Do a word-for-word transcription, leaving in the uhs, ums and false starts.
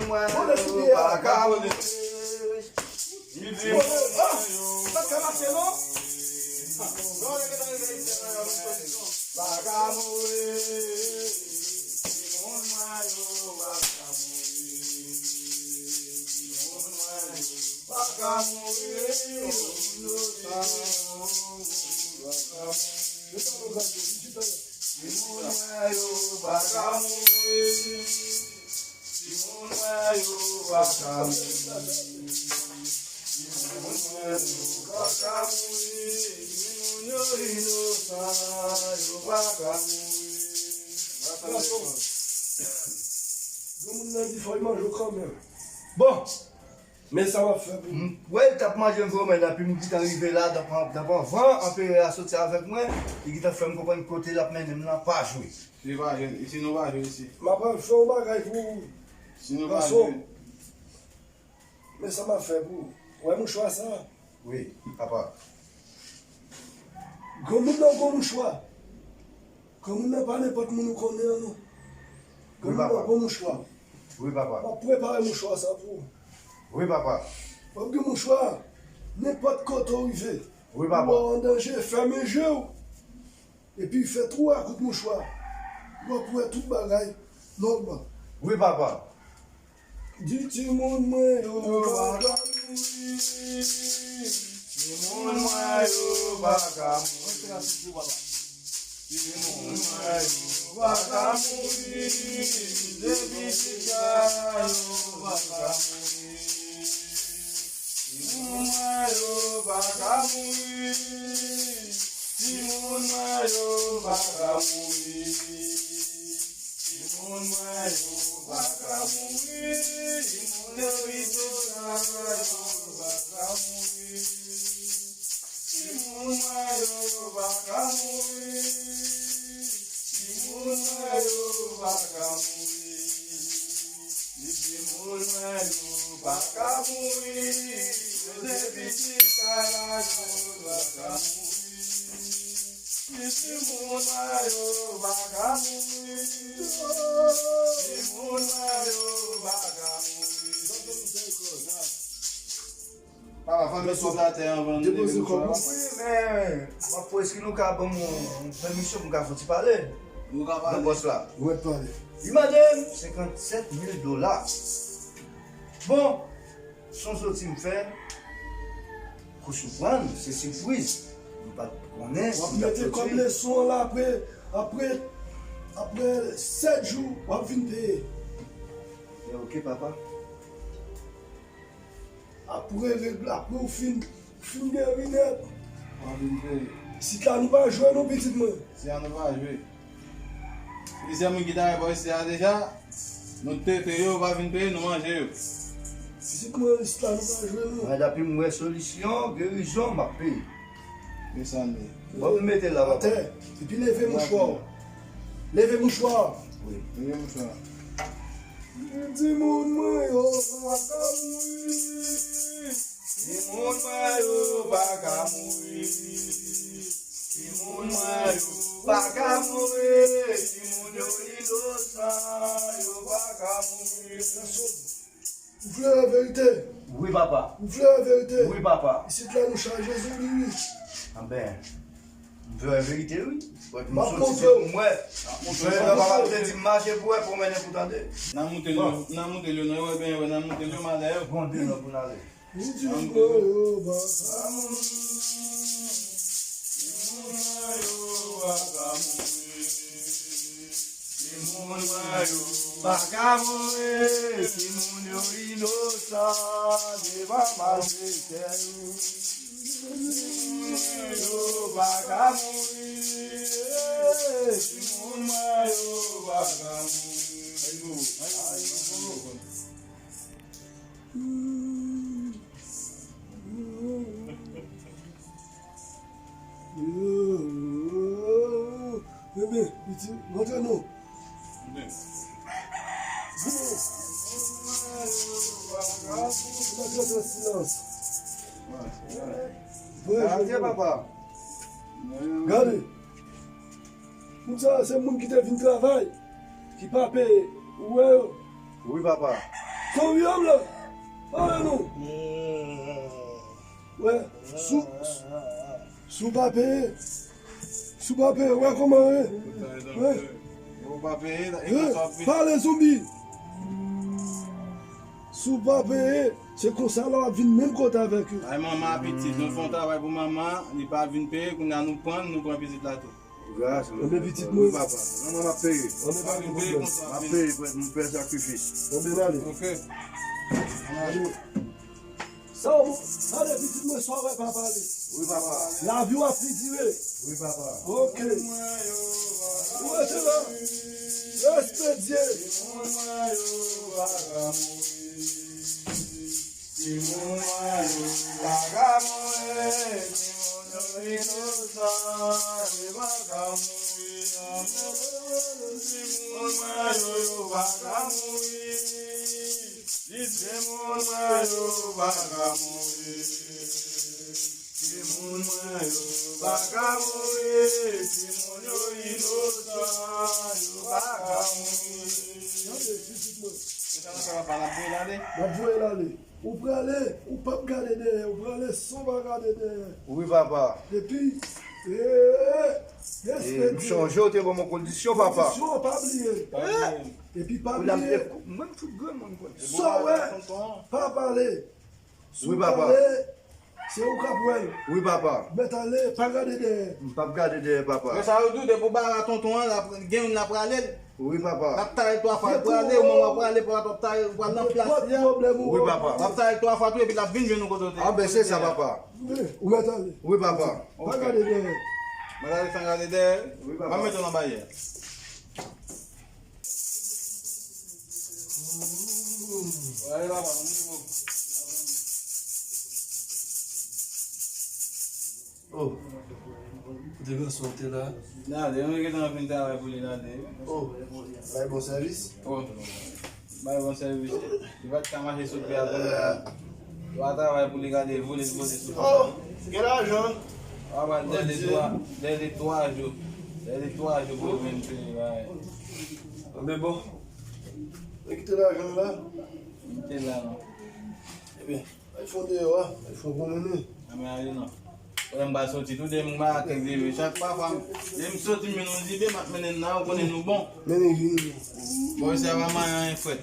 Mwen yo pa ka mouri. Li di mwen yo pa ka mache non. Pa ka mouri. Timoun mwen yo pa ka mouri. Timoun mwen yo pa ka mouri. Timoun mwen yo pa ka mouri. Timoun mwen yo pa ka mouri. Timoun yo inosan, yo pa ka mouri. Granmoun nan di fò l manje w kanmenm. Bon, men sa m ap fè pou ou. M wè l t ap manje m vrèman, epi m gentan rive la, depi, depi anvan anperè a soti avèk mwen, li gentan fè m konprann kote l ap mennen m lan pa jwe. Li pa jwe, isi nou pa jwe isi. M ap fè yon bagay pou ou. Si nou pa jwe. Men sa m ap fè pou ou. Ou wè mouchwa sa? Wi, papa. Granmoun nan gon mouchwa. Granmoun nan pa nenpòt moun ou konnen an non. Granmoun nan gon mouchwa. Wi, papa. M ap prepare mouchwa sa pou ou. Wi, papa. W ap gen mouchwa. Nenpòt kote w rive. Wi, papa. Ou wè w an danje, fèmen je w. Epi fè twa kout mouchwa. W ap wè tout bagay nòmal. Wi, papa. Di timoun mwen yo pa ka mouri. Timoun mwen yo pa ka mouri. Timoun mwen yo pa ka mouri. Depi chita yo pa ka mouri. Timoun mwen yo pa ka mouri. Timoun mwen yo pa ka mouri. Timoun mwen yo pa ka mouri. Timoun yo inosan yo pa ka mouri. Timoun mwen yo pa ka mouri. Timoun mwen yo pa ka mouri. Timoun mwen yo pa ka mouri. Yo te pitit kay la, yo pa ka mouri. Timoun mwen yo pa ka mouri. Timoun mwen yo pa ka mouri. Papa, fè m sot atè anvan nou depoze kòb la. Wi, men, m ap wè si nou ka ban m yon pèmisyon pou m ka fè yon ti pale. Nou ka pale. Nan bòs la. Ou mèt pale. Li mande m senkannsèt mil dola. Bon, se yon soti m fè, pou siprann, se sipriz. M pa t konnen si l t ap soti. W ap mete kòb leson an la, apre, apre, apre sèt jou, w ap vin peye. Men oke, papa. Apre règ la, apre w fin, fin geri nèt. W ap vin peye. Isit la nou pa jwe non, pitit mwen. Isit la nou pa jwe. Plizyè moun ki t al bò isit la deja, nou trete yo, yo pa vin peye, nou manje yo. Pitit mwen, isit la nou pa jwe non. Mwen, dapi m wè solisyon, gerizon, m ap peye. Desann li. Bon, m mete l la, papa. Atè, epi leve mouchwa w. Leve mouchwa w. Wi. Leve mouchwa w. Timoun mwen yo pa ka mouri. Timoun mwen yo pa ka mouri. Timoun mwen yo pa ka mouri. Timoun yo inosan, yo pa ka mouri. Ou vle wè verite? Wi, papa. Ou vle wè verite? Wi, papa. Isit la nou chaje zoli, wi. Anben, m vle wè verite, wi. M ap montre w. M ap montre w. Papa te di m mache pou wè, pou mennen pou tande. N a monte l yo, n a monte l yo, nan yo byen wè, n a monte l yo, malè yo. Bon, de lò pou n ale. Li di mwen yo pa ka mouri. Timoun mwen yo pa ka mouri. Timoun mwen yo pa ka mouri. Timoun yo inosan devan malfektè yo. Timoun mwen yo pa ka mouri. Timoun mwen yo pa ka mouri. Ebyen, piti, rantre non. Rantre nan silans. Gade, papa. Gade. Moun sa yo se moun ki te vin travay, ki pa peye. Ou wè yo? Wi, papa. Konbyen m la? Pale non. Wè, si w, si w pa peye, si w pa peye, wè kòman ye. Wè. Ou pa peye, e konsa w ap vin. Pale zonbi. Si w pa peye, se konsa la w ap vin menm kote avèk yo. Ay, manman a pitit, nou fè yon travay pou manman, li pa vin peye, kounye a nou pran, nou pran pitit la tou. Gras, anben pitit mwen. Wi, papa. Non, non, m ap peye. Anben pa gen pwoblèm. M ap peye, m ap fè sakrifis. Anben ale. Ok. Ale. Sa w, ale pitit mwen, sa w wè papa ale. Wi, papa. Lavi w ap pi dire. Wi, papa. Ok. Ou rete la. Respè Dye. Timoun mwen yo pa ka mouri, timoun yo inosan, yo pa ka mouri, non. Timoun mwen yo, yo pa ka mouri, timoun mwen yo pa ka mouri, timoun mwen yo pa ka mouri, timoun yo inosan, yo pa ka mouri. Gade pitit mwen. Sa, sa va pa la voye l ale. N ap voye l ale. Ou prale, ou p ap gade dèyè, ou prale san w pa gade dèyè. Wi, papa. Epi, ee, respè Dye. M chonje w te ban m yon kondisyon, papa. Kondisyon an, pa bliye. Pa bliye. Epi pa bliye. Mwen m fout granmoun konn. Sa w wè, pa pale. Si w pale, se ou k ap wè l. Wi, papa. Mèt ale, pa gade dèyè. M p ap gade dèyè, papa. Men sa yo di w, depi w bare a tonton an, l ap, gen youn l ap rale l. Wi, papa. L ap tale twa fwa, l prale, ou menm w ap prale, papa, w ap tale, ou pral nan plas li a. Nenpòt pwoblèm ou. Wi, papa. L ap tale twa fwa tou, epi l ap vin jwenn ou kote w te. Anben, se sa, papa. Ou mèt ale. Wi, papa. Pa gade dèyè. Mwen ale san gade dèyè. Wi, papa. M ap mete w nan baryè. Wale, papa, nou mete w. Oh, kote gason te la? N ale, nou gentan fin travay pou li, n ale. Oh, bay bon sèvis. Oh, bay bon sèvis. Li pa t ka mache sou pye a kounye a. Yo pa travay pou li gade vole, vole sou pye. Oh, gen lajan. Papa, dèyè de twa, dèyè de twa jou. Dèyè de twa jou pou yo vin peye bagay. Anben bon. Mwen kite lajan la. Kite la non. Ebyen, al fè w deyò a, al fè w pwomennen. Anben ale non. Lè m pral soti tou, demen m ba kèk dive. Chak pafwa, lè m soti, m jwenn yon dive, m ap mennen nan, ou konnen nou bon. Mennen vini non. Bon, sa va manyen anyen frèt.